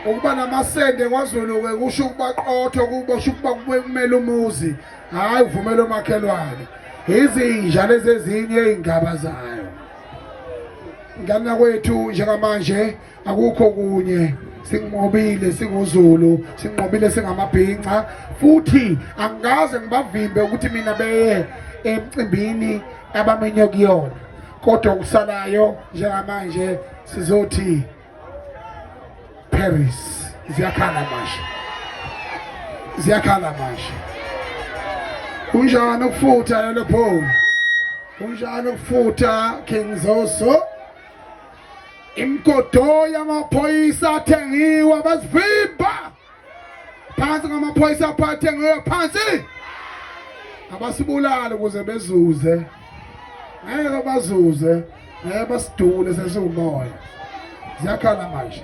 Ukuba namasende kwaZulu-ke kusho ukuba qotho, kusho ukuba kumele umuzi, hhayi uvumele omakhelwane. Izinja lezi ezinye ey'ngaba zayo. Ngane kwethu njengamanje akukho kunye sinqobile singuZulu, sinqobile singamabhinca, futhi angikaze ngibavimbe ukuthi mina beye emcimbini abamenywe kuyona, kodwa okusalayo njengamanje sizothi Paris. Ziyakhala manje, ziyakhala manje. Kunjani ukufutha lelo phone? Kunjani ukufutha King Zoso? Imgodo yamaphoyisa athengiwe, basivimba phansi ngamaphoyisa aphathengiwe phansi, abasibulale ukuze bezuze. Ngeke bazuze, ngeke basidule sesiwumoya. Ziyakhala manje.